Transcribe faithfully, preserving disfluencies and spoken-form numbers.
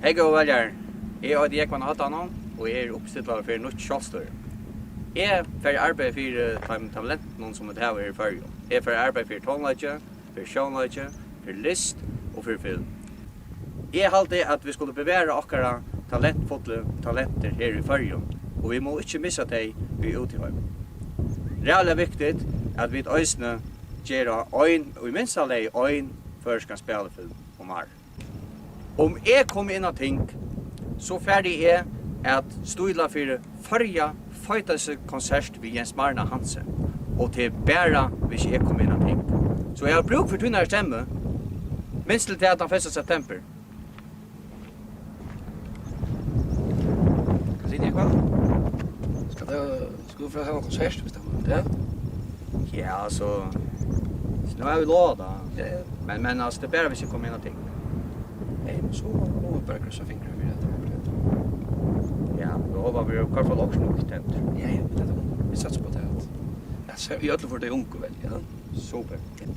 Hey góðu veljarar, eg eiti Jógvan Adam og eg eri uppstillaður fyri Nýtt Sjálvstýri. Eg fari at arbeiða fyri teimum talentunum, sum vit hava her í Føroyum. Eg fari at arbeiða fyri tónleiki, fyri sjónleiki, fyri list og fyri film. Eg haldi, at vit skulu bevara okkara talentfullu talentir her í Føroyum, og vit mugu ikki missa tey í útiheim. Ræðuliga viktigt, at vit eisini gera ein, í minsta lagi ein, føroyskan spælifilm um árið. Um eg komi inn á ting, so fari eg at stíla fyri Føroya feitasta konsert við Jens Marna Hansen. Og tað er bara, hvis eg komi inn á ting. So eg havi brúk fyri tínari stemmu. Minst til tað, tann fyrsta september. Hvat sigur tú, Jógvan? Skal tú, skal tú fara at hava konsert, hvis tað er tað? Ja, altso, so nú hava vit lovað tað. Ja, ja. Men, men altso, tað er bara, hvis eg komi inn á ting. Hey, men so mugu vit bara krossa fingrar fyri at tað gongur. Ja, vit hopa, vit hava í hvørt fall okkurt nýtt hent. Ja, ja, men tað er, vit satsa uppá tað, at, at so, í øllum førum tey ungu velja, ja. Super. Ja.